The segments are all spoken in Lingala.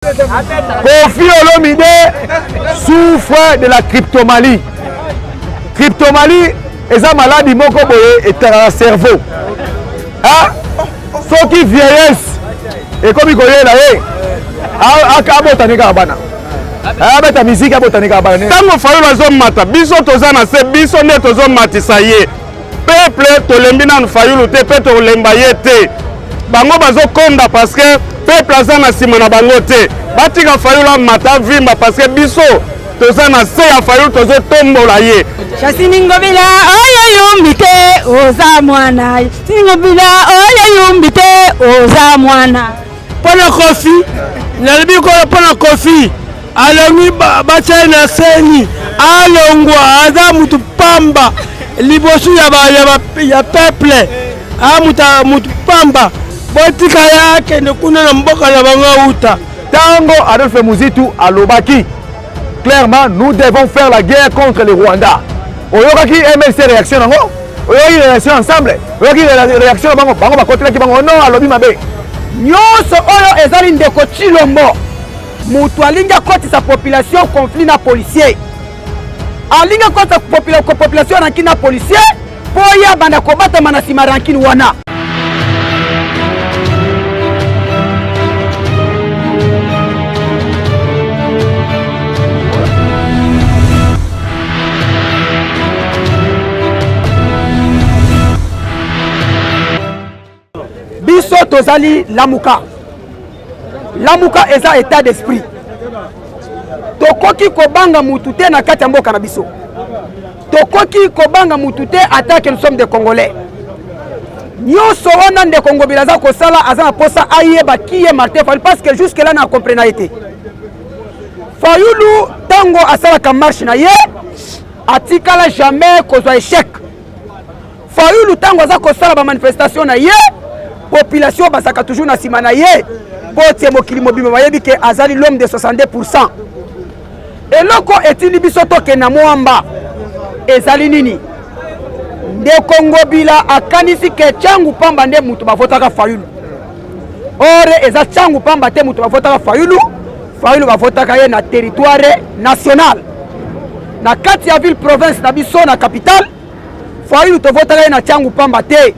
Koffi Olomide souffre de la cryptomalie. Cryptomalie eza maladi moko boye etakaka cerveau. Ah, soki vieillesse ekomi koyela ye abotani kaka bana abeta miziki abotani kaka bana. Ntango Fayulu azomata biso toza na se, biso nde tozomatisa ye. Peuple tolembi nanu Fayulu te pe tolemba ye te. Bango bazokonda parce que peuple aza na nsima na bango te. Batika Fayulu amata vimba parce que biso toza na se ya Fayulu tozotombola ye. Chasini Ngobila oyo yumbi te oza mwana. Chasini Ngobila oyo yumbi te oza mwana. Pona Koffi nalobi kolo pona Koffi alongwi batya ye na seni alongwa aza mutu pamba liboso ya, ba, ya, ba, ya peuple a mutu, mutu pamba botika ye akende kuna na mboka na bango auta. Tango Adolphe Muzitu alobaki clairement, nous devons faire la guerre contre les Rwandais. Oyokaki MLC réaction nango, oyokaki réaction ensemble, oyokaki réaction na bango, bango bakotelaki bango non, alobi mabe. Nyonso oyo ezali ndeko Tshilombo mutu alingi akotisa population conflit na policier, alingi akotisa population rancune na policier mpo ye abanda kobatama na nsima rancune wana. Biso tozali Lamuka. Lamuka eza état d'esprit. Tokoki kobanga mutu te na kati ya mboka na biso. Tokoki kobanga mutu te ata que nous sommes des Congolais. Nyonso wana ndeko Ngobila aza kosala, aza na posa ayeba qui est Martin Fayulu parce que jusque là na comprena ye te. Fayulu tango asalaka marche na ye atikala jamais kozwa échec. Fayulu tango aza kosala ba manifestation na ye, population bazalaka toujours na nsima na ye mpo tie mokili mobimba bayebi ke azali l'homme de 62%. Eloko etindi biso tokenda mwamba ezali nini? Ndeko Ngobila akanisi ke Tshangu pamba nde mutu bavotaka Fayulu. Or eza Tshangu pamba te mutu bavotaka Fayulu. Fayulu bavotaka ye na territoire national, na kati ya ville province na biso na capitale. Fayulu tovotaka ye na Tshangu pamba te.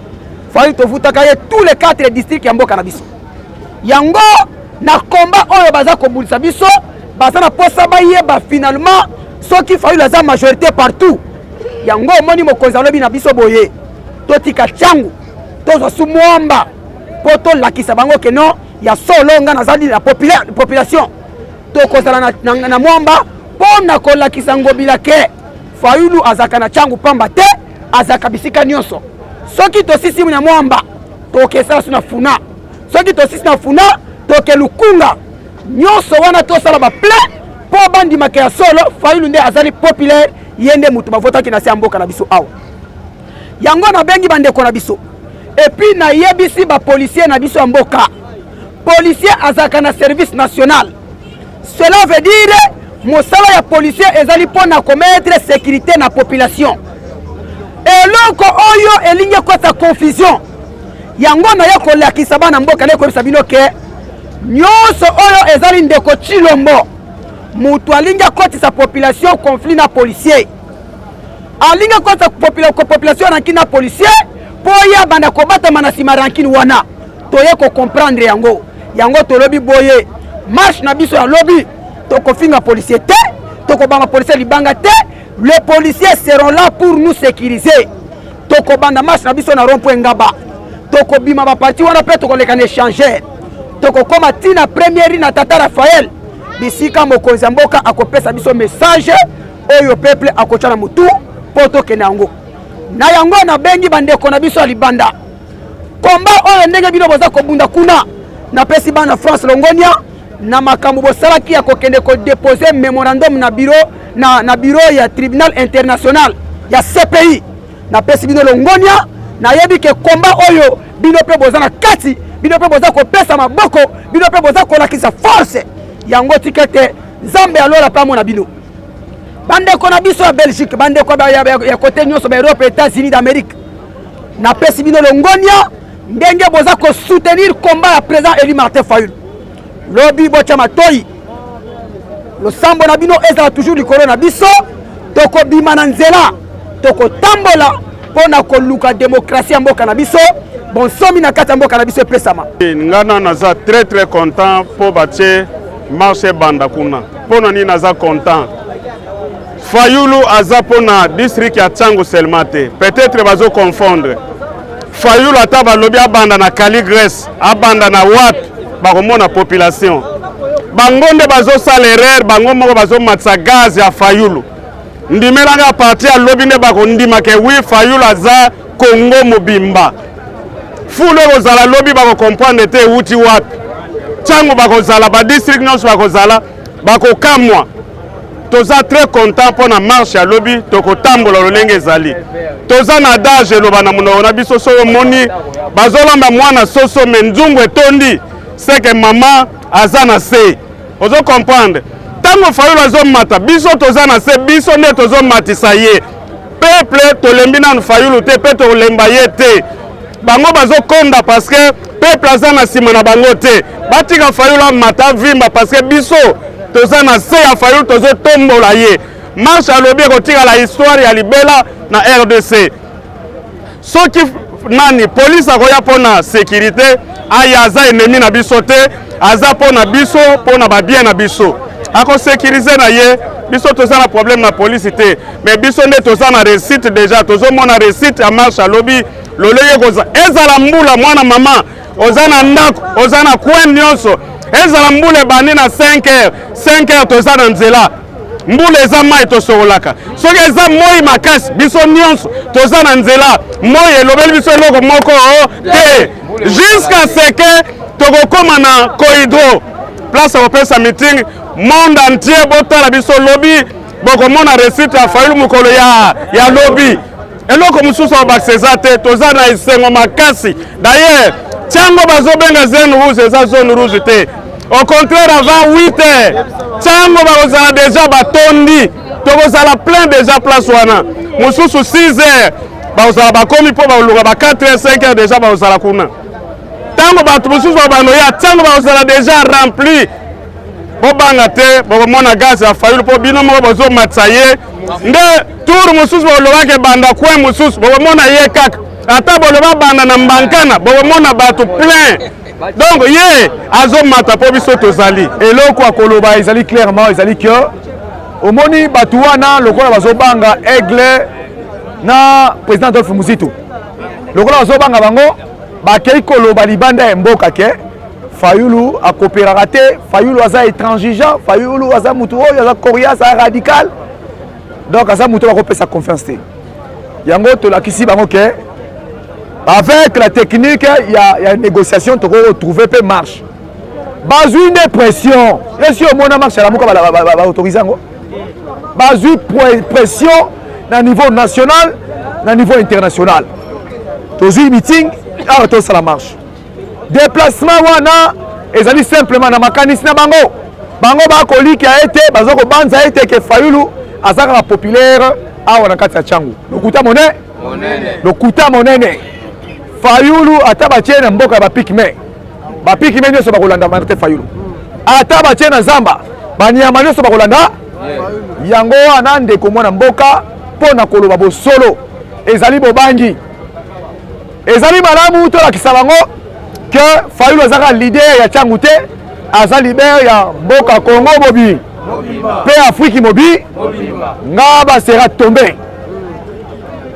Fayulu tovutaka ye tous les 4 districts ya mboka na biso. Yango na combat oyo baza kobundisa biso, baza na posa bayeba finalement soki Fayulu aza majorité partout. Yango omoni mokonzi alobi na biso boye, totika Tshangu tozwa su mwamba mpo tolakisa bango ke non, ya solo nga nazali na population. Tokozala na mwamba mpo na kolakisa Ngobila ke Fayulu azalaka na Tshangu pamba te, azalaka bisika nyonso. Soki tosisi na mwamba tokesala su na Funa, soki tosisi na Funa toke Lukunga. Nyonso wana tosala ba plein mpo bandimaka ya solo Fayulu nde azali populaire, ye nde moto bavotaki na se ya mboka na biso awa. Yango nabengi bandeko na biso et puis nayebisi ba policier na biso ya mboka, policier azalaka na service national. Cela veut dire mosala ya policier ezali mpona komettre sécurité na population. Eloko oyo elingi ekota confusion, yango naye kolakisa bana mboka, naye koyebisa bino ke nyonso oyo ezali ndeko Tshilombo mutu alingi akotisa population conflit na policier, alingi akotisa population rancune na policier mpo ye abanda kobatama na nsima rancune wana. Toye ko comprendre yango. Yango tolobi boye, marche na biso ya lobi tokofinga policier te, tokobanga policier libanga te. Les policiers seront là pour nous sécuriser. Tokobanda marche na biso na rond-point Ngaba, tokobima ba parti wana pe tokoleka na échangeur, tokokoma tina première na Tata Raphaël, bisika mokonzi ya mboka akopesa biso message oyo peuple akotya na mutu po tokende yango. Na yango nabengi bandeko na biso ya libanda, combat oyo ndenge bino boza kobunda kuna, napesi bana France longonia na makambo bosalaki ya kokende kodepose memorandum na bureau, na bureau ya tribunal international ya CPI. Napesi bino longonia, nayebi ke combat oyo bino pe boza na kati, bino pe boza kopesa maboko, bino pe boza kolakisa force. Yango tika ete Nzambe alola pe amona bino. Bandeko na biso ya Belgique, bandeko ya kote nyonso ba Europe, États-Unis d'Amérique, napesi bino longonia ndenge boza kosoutenir combat ya président élu Martin Fayulu. Lobi botya matoi, losambo na bino ezala toujours likolo na biso. Tokobima na nzela, tokotambola mpo na koluka demokrasi ya mboka na biso, bonsomi na kati ya mboka na biso epesama. Nga na naza très très content mpo batie marche ebanda kuna. Mpo na nini naza content? Fayulu aza mpo na district ya Tshangu seulement te, peut-être bazo confondre Fayulu. Ata balobi abanda na Kali Grèce, abanda na wapi, bakomona population. Bango nde bazosala erreur, bango moko bazomatisa gaz ya Fayulu. Ndimelanga, parti alobi nde bakondima ke wi, Fayulu aza Congo mobimba. Fulu ekozala lobi, bakocomprendre te ewuti wapi. Ntango bakozala badistrict nyonso, bakozala bakokamwa. Toza très content mpo na marche ya lobi. Tokotambola lolenge ezali. Toza na adage eloba na monoko na biso: soki omoni bazolamba mwana soso me nzungu etondi, seke mama aza na se. Ozo comprendre? Ntango Fayulu azomata, biso toza na se, biso nde tozomatisa ye. Peuple tolembi nanu Fayulu te, mpe tolemba ye te. Bango bazokonda parce que peuple aza na nsima na bango te. Batika Fayulu amata, vimba, parce que biso toza na se ya Fayulu, tozotombola ye. Marche alobi ekotikala histoire ya libela na RDC. Soki nani polise akoya mpo na sécurité, aya, aza ennemi na biso te, aza mpo na biso, mpo na babien na biso, akosécuriser na ye. Biso toza na problème na polisi te, mais biso nde toza na réussite déjà. Tozomona réussite ya marche alobi lolenge koza. Ezala mbula, mwana mama oza na ndako, oza na coin nyonso, ezala mbula ebandi na 5 heures, 5 heures toza na nzela. Mbula eza mai tosokolaka. Soki eza moi makasi, biso nyonso toza na nzela. Moi elobeli biso eloko moko te jusqu'à ce que tokokóma na Cohydro, place ya kopesa meeting. Monde entier botala biso lobi, bokomona réussite ya Fayulu mokolo ya lobi. Eloko mosusu akobakisa eza te. Toza na esengo makasi. D'ailleurs, ntango bazobenga zone rouge, eza zone rouge te. Au contraire, avant 8 heures ntango bakozala déjà batondi, tokozala plein déjà place wana. Mosusu 6 heures bakozala bakomi, mpo bakoluka ba 4 heures, 5 heures déjà bakozala kuna. Ntango bato mosusu babanoya, ntango bakozala déjà rempli. Bobanga te, bokomona gaz ya Fayulu, mpo bino moko bozomatisa ye. Nde tour mosusu bolobaka ebanda coin mosusu, bokomona ye kaka. Ata boloba banda na Mbankana, bokomona bato plein. Donc ye azomata mpo biso tozali. Eloko ya koloba ezali clairement, ezali ke omoni bato wana lokola bazobanga Aigle na président Adolphe Muzito, lokola bazobanga bango, bakei koloba libanda ya mboka ke Fayulu akopéraka te, Fayulu aza intransigeant, Fayulu aza mutu oyo aza coriace, aza radical, donc aza mutu oyo bakopesa confiance te. Yango tolakisi bango ke avec la technique ya négociation, tokoki retrouver mpe marche. Bazwi nde pression. Esi omona marche ya Lamuka baautorise yango? Bazwi pression na niveau national, na niveau international. Tozwi meeting awa, tosala marche. Déplacement wana ezali simplement na makanisi na bango. Bango bakolikia ete baza kobanza ete ke Fayulu aza kaka populaire awa na kati ya Tshangu. Lokuta monene, lokuta monene. Fayulu, ata batie na mboka ya bapygmées, bapygmées nyonso bakolanda Martin Fayulu. Ata batie na zamba, banyama nyonso bakolanda yango wana. Ndeko mwana mboka, mpo na koloba bosolo, ezali bobangi. Ezali malamu tolakisa bango ke Fayulu azaka leader ya Tshangu te, aza leader ya mboka Congo mobi mpe Afriki mobi. Nga basera tombe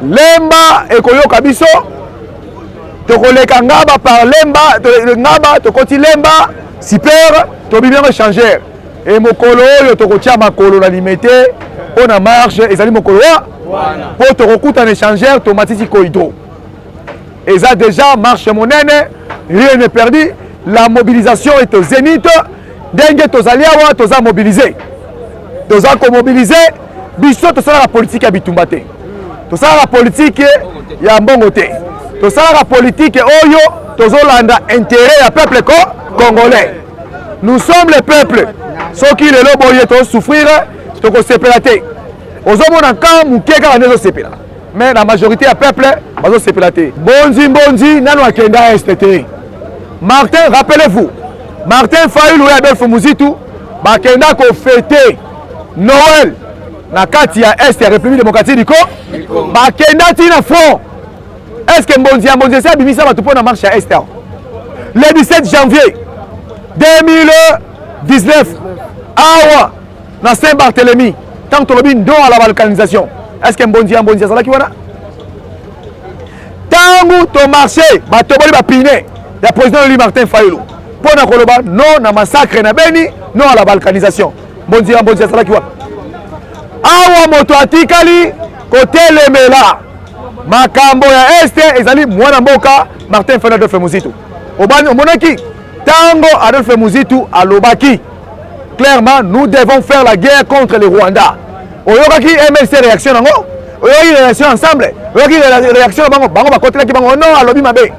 Lemba ekoyoka biso, tokoleka Ngaba par Lemba, Ngaba tokoti Lemba super, tobimi yango échangeur. E mokolo oyo tokotia makolo na Limete mpo na marche, ezali mokolo wa mpo tokokutana échangeur, tomatisi Cohydro. Eza déjà marche monene, rien n'est perdu. La mobilisation est au zénith. Ndenge tozali awa, toza mobilisé, toza komobiliser. Biso tosalaka politike ya bitumba te, tosalaka politike ya mbongo te, tosalaka politike oyo tozolanda intérêt ya peuple congolais. Nous sommes le peuple. Soki lelo boye tozosouffrir, tokosepela te. Ozomona ka moke kaka nde ezosepela, mais la majorité ya peuple bazosepela te. Mbonzi mbonzi nano akenda este te. Martin, rappelez-vous. Martin Fayulu et Adolphe Muzitu bakenda kofete Noël na kati ya Est ya République démocratique du Congo, bakenda ti na front. Est-ce que Mbonzi ya Mbonzi esi abimisa bato mpo na marche ya Est awa? Le 17 janvier 2019 awa na Saint-Barthélemy, ntango tolobi non à la balkanisation, est-ce que Mbonzi ya Mbonzi azalaki wana? Ntango tomarche batoboli bapine ya président élu Martin Fayulu mpo na koloba non na massacre na Beni, non à la balkanisation, Mbonzi ya Mbonzi azalaki wapi? Awa moto atikali kotelemela makambo ya Este ezali mwana mboka Martin Fayulu Adolphe Muzitu. Omonaki ntango Adolphe Muzitu alobaki clairement nous devons faire la guerre contre le Rwanda. Oyokaki MLC réaction nango? Oyokaki réaction ensemble? Oyokaki réaction na bango? Bango bakotelaki bango non, alobi mabe.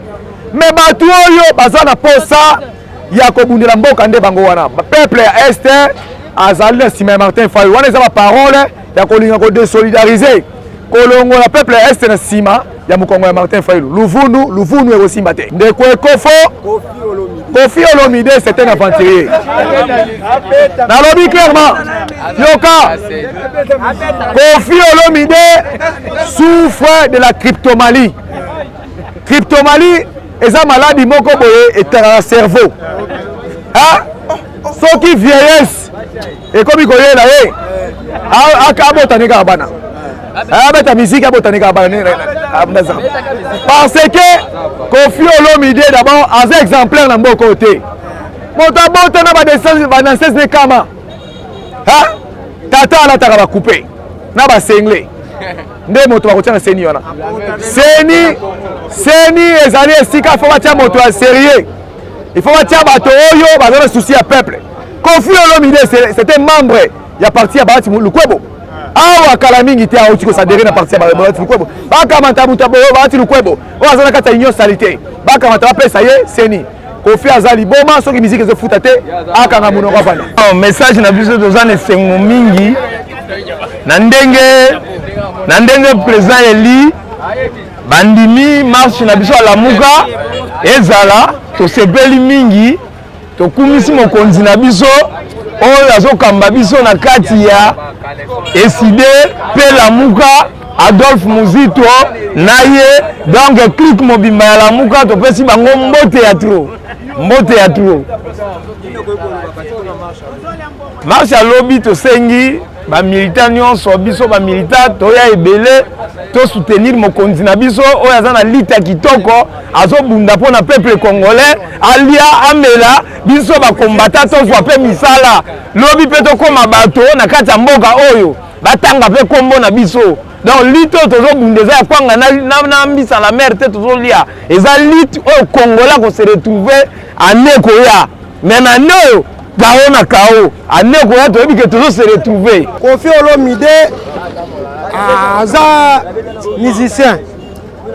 Mais bato oyo baza na posa ya kobundela mboka nde bango wana. Peuple ya Est azali na nsima ya Martin Fayulu. Wana eza ba parole ya kolinga ko désolidariser, kolongola peuple ya Est na nsima ya mokongo ya Martin Fayulu. Luvunu, luvunu ekosimba te. Ndeko Ekofo, Koffi Olomide c'est un aventurier. Nalobi clairement, yoka, Koffi Olomide souffre de la cryptomalie. Cryptomalie eza maladi moko boye etalaka cerveau. Soki vieillesse ekomi koyela ye, abotani kaka bana, abeta musique, abotani kaka bana, parce que Koffi Olomide d'abord aza exemplaire na mboka oyo te. Moto abota na banaissance ne kama, tata alataka bacoupe na basengle nde moto bakotia na CENI wana. CENI, CENI ezali esika fo batia moto ya sérieux, il faut batia bato oyo baza na souci ya peuple. Koffi Olomide c'était membre ya parti ya Bahati Lukwebo. Awa kala mingi te auti kosadere na parti ya Bahati Lukwebo. Bakamata moto ya Bahati Lukwebo oyo aza na kati ya union salité, bakamata bapesa ye CENI. Koffi aza liboma, soki musique ezofuta te akanga monoko afanda. Message na biso, toza na esengo mingi na ndenge président eli bandimi marche na biso alamuka ezala. Tosepeli mingi, tokumisi mokonzi na biso oyo azokamba biso na kati ya ECiDé mpe Lamuka, Adolphe Muzito na ye, donc clique mobimba ya Lamuka, topesi bango mbote ya trop, mbote ya trop. Marche alobi, tosengi bamilitant nyonso, biso bamilitant toya ebele, tosoutenir mokonzi na biso oyo aza na lita kitoko, azobunda mpo na peuple congolais alia amela. Biso bakombata tozwa mpe misala lobi mpe tokóma bato na kati ya mboka oyo batanga mpe nkombo na biso. Donc lutte oyo tozobunda eza ya kwanga na mbisa la mer te. Tozolia eza lutte oyo Congolais akose retrouver ane koya, mais na ane oyo kao na kao, ane koya toyebi ke tozose retrouver. Koffi Olomide aza musicien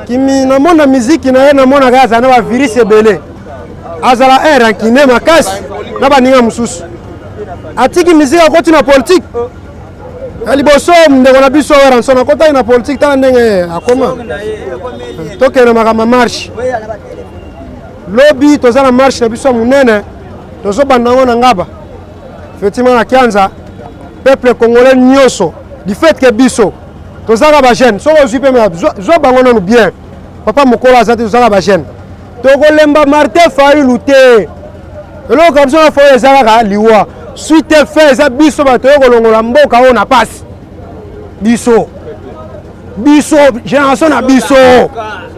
kimi namona miziki na ye, namonaka azala na bavirus ebele, azala un rancune makasi na baninga mosusu. Atiki miziki, akoti na politike. Ya liboso, ndeko na biso Werrason akotaki na politike, tala ndenge akoma. Tokende makambo marche. Lobi toza na marche na biso ya monene, tozobanda yango na Ngaba, effectivement na Kianza. Peuple congolais nyonso, du fait que biso tozaka bajeune, soki ozwi mpe zwa bango nanu bien, papa mokolo aza te, tozaka bajeune, tokolemba Martin Fayulu te. Eloko ya biso na Fayulu eza kaka liwa, suite fin eza biso bato oyo kolongola mboka oyo na pasi. Biso génération na biso,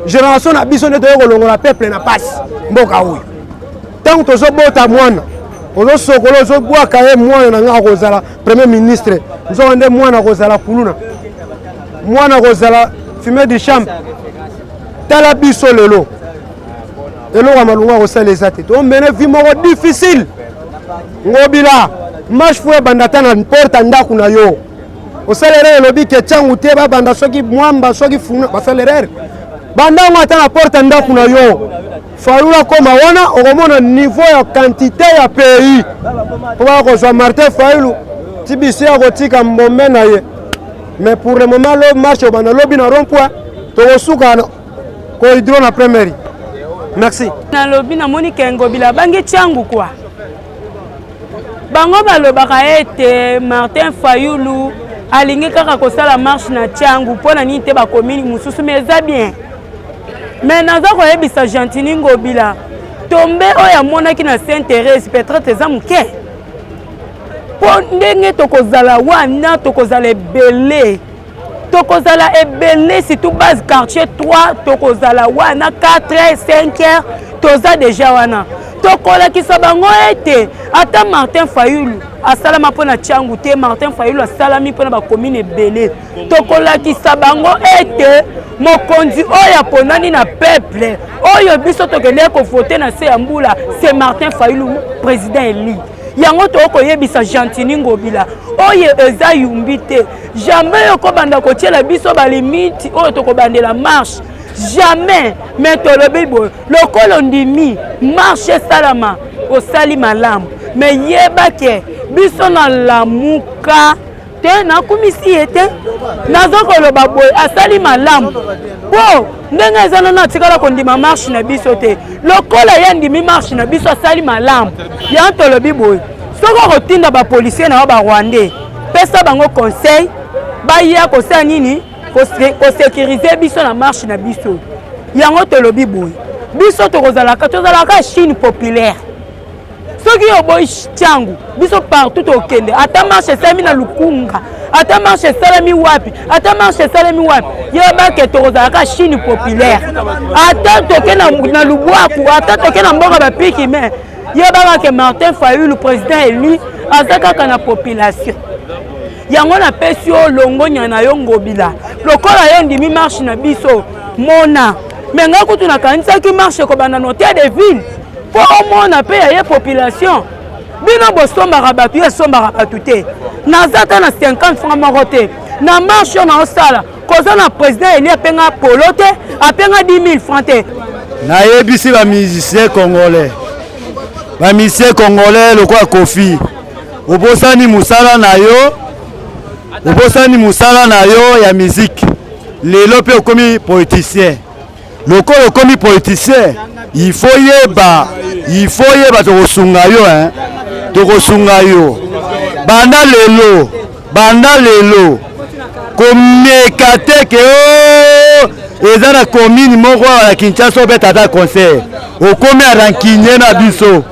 génération na biso nde toye kolongola peuple na pasi. Mboka oyo, ntango tozobota mwana, ozosokola, ozobwaka ye, mwana na nga akozala premier ministre, nzoka nde mwana akozala kuluna, mwana akozala fumeur de chambre. Tala biso lelo, eloko ya malungu akosala eza te, tomene vie moko difficile. Ngobila, marche fo ebanda ata na porte ya ndako na yo. Osala erreur, elobi ke ntango te babanda soki mwamba, soki funa, basala erreur. Banda yango ata na porte ya ndako na yo. Fayulu akóma wana, okomona niveau ya quantité ya pays mpo baya kozwa Martin Fayulu ti bisi ya kotika mbombe na ye. Mais pour le moment, lo marche obanda lobi na rond point, tokosuka kohydro na première. Merci. Nalobi, namoni ke Ngobila abangi Tshangu kwa. Bango balobaka ete Martin Fayulu alingi kaka kosala marche na Tshangu mpo na nini te bakomini mosusu, mais eza bien. Mais naza koyebisa Gentiny Ngobila tombe oyo amonaki na Sainte Thérèse peut-être eza moke mpo ndenge tokozala wana tokozala ebele tokozala ebele surtout base quartier 3 tokozala wana 4 heures 5 heures toza deja wana tokolakisa bango ete ata Martin Fayulu asalama mpo na Tshangu te, Martin Fayulu asalami mpo na bakomine ebele. Tokolakisa bango ete mokonzi oyo aponani na peuple oyo biso tokendeki kovote na se ya mbula, c'est Martin Fayulu président élu. Yango tokoyebisa Gentiny Ngobila oyo eza yumbi te, jamais okobanda kotiela biso balimiti oyo tokobandela marche jamais. Mais tolobi boye, lokola ondimi marche esalama, osali malamu, mais yeba ke biso na Lamuka te, nakumisi ye te, naza koloba boye asali malamu mpo ndenge eza nano atikala kondima marche na biso te. Lokola ye andimi marche na biso, asali malamu. Yango tolobi boye, soki okotinda bapolisier na yo barwandais, pesa bango conseil baya kosala nini, kosécuriser biso na marche na biso. Yango tolobi boye, biso tokozalaka tozalaka Chine populaire. Soki oboyi Tshangu, biso partout tokende, ata marche esalemi na Lukunga, ata marche esalemi wapi, ata marche esalemi wapi, yeba ke tokozalaka Chine populaire. Ata toke na Lubwaku, ata toke na mboka bapiki, me yebaka ke Martin Fayulu président élu aza kaka na population. Yango napesi yo longonya na yo Ngobila, lokola yo ndimi marche na biso mona. Me ngai kutu nakanisaki marche ekobanda na hotel de ville mpo omona mpe ya ye population. Bino bosombaka bato, ye asombaka bato te. Naza ata na 50 francs moko te na marche oyo naosala, koza na président eli apenga polo te, apenga 10 000 francs te. Nayebisi bamusicien congolais, bamusicien congolais lokola Koffi, obosani mosala na yo, obosani mosala na yo ya musique, lelo mpe okomi politicien. Lokola okomi politicien, il faut yeba, il faut yeba tokosunga yo, hein? Tokosunga yo banda lelo, banda lelo komeka te ke o eza na commune moko awa na Kinshasa obeta ata concert, okomi arancunier na biso,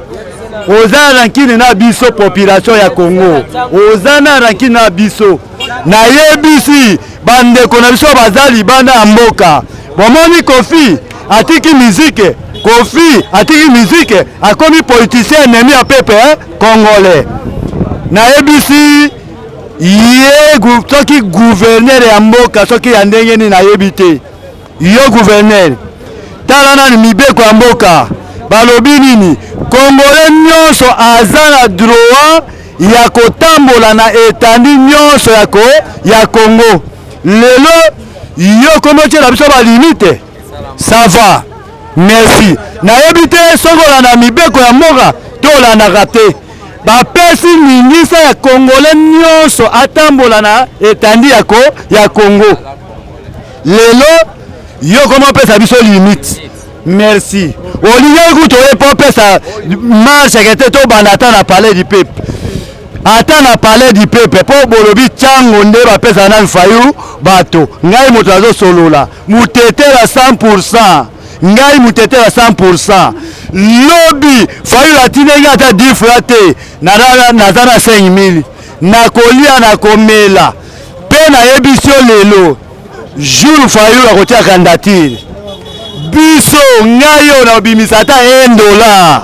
oza rancune na biso population ya Congo, oza na rancune na biso. Nayebisi bandeko na biso baza libanda ya mboka, bomoni Koffi atiki musique, Koffi atiki musique, akomi politicien ennemi ya peuple congolais. Nayebisi ye soki gouverneur ya mboka soki ya ndenge nini nayebi te. Yo gouverneur, tala nani mibeko ya mboka balobi nini? Congolais nyonso aza na droit ya kotambola na etandi nyonso ya, ko, ya Congo. Lelo yo komi otiela biso balimite, ça va, merci. Nayebi te soki olanda mibeko ya mboka to olandaka te. Bapesi ningisa ya Congolais nyonso atambola na etandi ya, ko, ya Congo. Lelo yo koma opesa biso limite, merci. Olingaki kutu oye mpo opesa marche ke te, tobanda ata na palais du peuple, ata na palais du peuple, mpo bolobi Tshangu nde bapesaka nanu Fayu bato. Ngai moto azosolola mutetela 100%, ngai mutetela 100%. Lobi Fayu atindaki ata 10 francs te, naza na 5000 nakolia nakomela. Mpe nayebisi yo lelo jour Fayulu akotia candidature, biso ngai oyo nakobimisa ata 1 dollar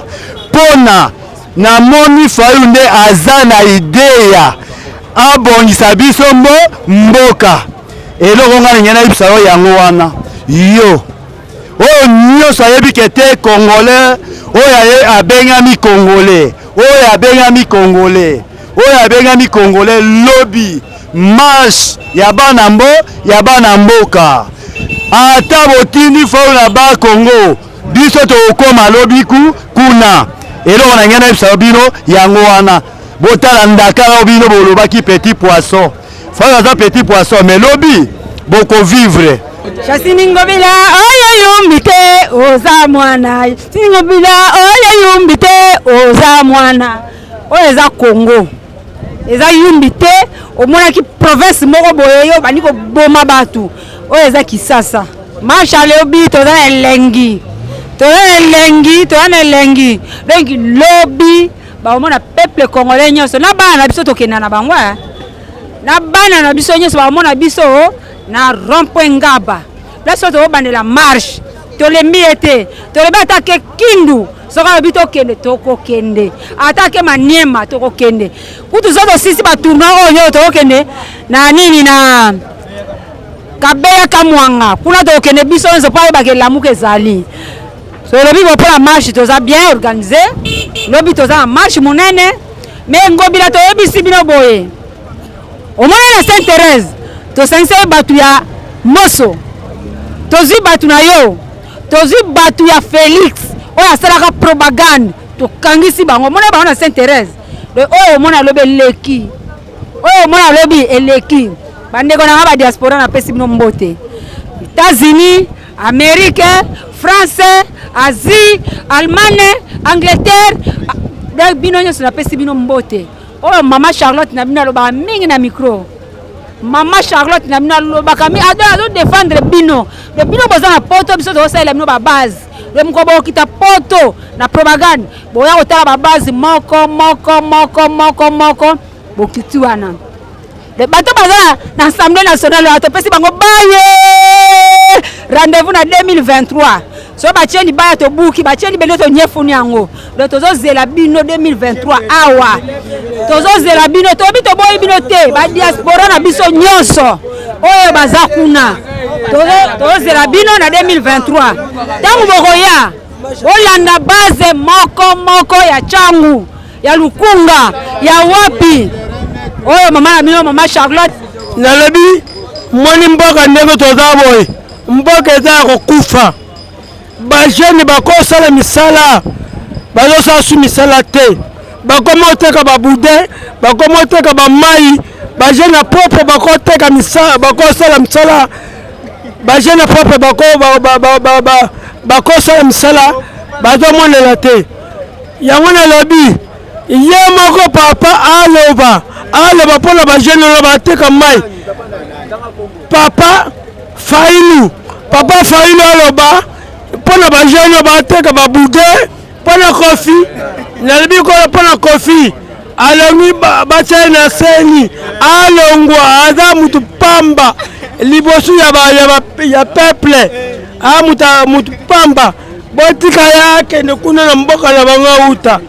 mpona namoni Fayulu nde aza na idea abongisa biso mbo mboka. Eloko ngai nalingi nayebisa yo yango wana, yo oyo nyonso ayebi ke te congolais oyo abengami congolais, oyo abengami congolais, oyo abengami congolais, lobi marche ya bana mbo ya bana mboka, ata botindi Fayulu na ba Congo, biso tokokoma lobi ku kuna. Eloko na ngai nayebisa bino yango wana, botala ndaka oyo bino bolobaki petit poisson. Fayulu aza petit poisson, mais lobi bokovivre. Chasini Ngobila oyo yumbi te oza mwana, Chasini Ngobila oyo yumbi te oza mwana. Oyo eza Congo, eza Yumbi te. Omonaki province moko boye yo bandi koboma bato. Oyo eza Kisasa. Marche alobi toza na elengi, toza na elengi, toza na elengi. Donc lobi bakomona peuple congolais nyonso na bana na biso, tokenda na bango na bana na biso nyonso, bakomona biso na rond point Ngaba, place oyo tokobandela marche. Tolembi ye te, tolembi. Ata ke Kindu, soki alobi tokende, tokokende. Ata ke Maniema, tokokende. Kutu so tosisi batournoi oyo, tokokende na nini, na Kabeya Kamwanga kuna, tokokende biso nyonso mpo ayebaka elamuka ezali. Tolobi bo mpo na marche, toza bien organisé. Lobi toza na marche monene. Me Ngobila, toyebisi bino boye, omoni na Sainte Thérèse tosangisa ye bato ya Moso, tozwi bato na yo, tozwi bato ya Félix oyo asalaka propagande, tokangisi bango. Omona bango na Sainte Thérèse. Oyo omona alobi eleki, oyo omona alobi eleki. Bandeko na nga badiaspora, napesi bino mbote. États-Unis, Amérique, France, Asie, Allemagne, Angleterre, donc bino nyonso napesi bino mbote. Oyo mama Charlotte na bino alobaka mingi na micro. Mama Charlotte na bino alobaka mingi, azodefendre bino. De bino boza na Poto, biso tozosalela bino babase. De moko bokita Poto na propagande, boya kotala babase moko moko moko moko moko, bokiti wana. De bato baza na Assemblée nationale wana, topesi bango baye rendez-vous na 2023. So batie libaya, tobuki, batie libende, tonyefuni yango. Donc tozozela bino 2023 awa, tozozela bino. Toyebi toboyi bino te, badiaspora na biso nyonso oyo baza kuna, tozozela bino na 2023. Ntango bokoya, bolanda base moko moko ya Tshangu, ya Lukunga, ya wapi. Oyo mama na bino, mama Charlotte. Nalobi, moni mboka ndenge toza boye, mboka eza ya kokufa. Bajeune bakosala misala, bazosala su misala te. Bakoma oteka baboudin, bakoma oteka bamai. Bajeune ya propre bakoteka misala, bakosala misala. Bajeune ya propre bakosala misala, bazomonela te. Yango nalobi, ye moko papa aloba, aloba mpona bajeune oyo bateka mai. Papa Fayulu, papa Fayulu aloba mpona bajeune oyo bateka baboudin. Mpona Kofi, nalobi kola mpona Kofi, alongi batia ye na seni, alongwa. Aza mutu pamba liboso ya peuple. A mutu pamba, botika ye akende kuna na mboka na bango auta.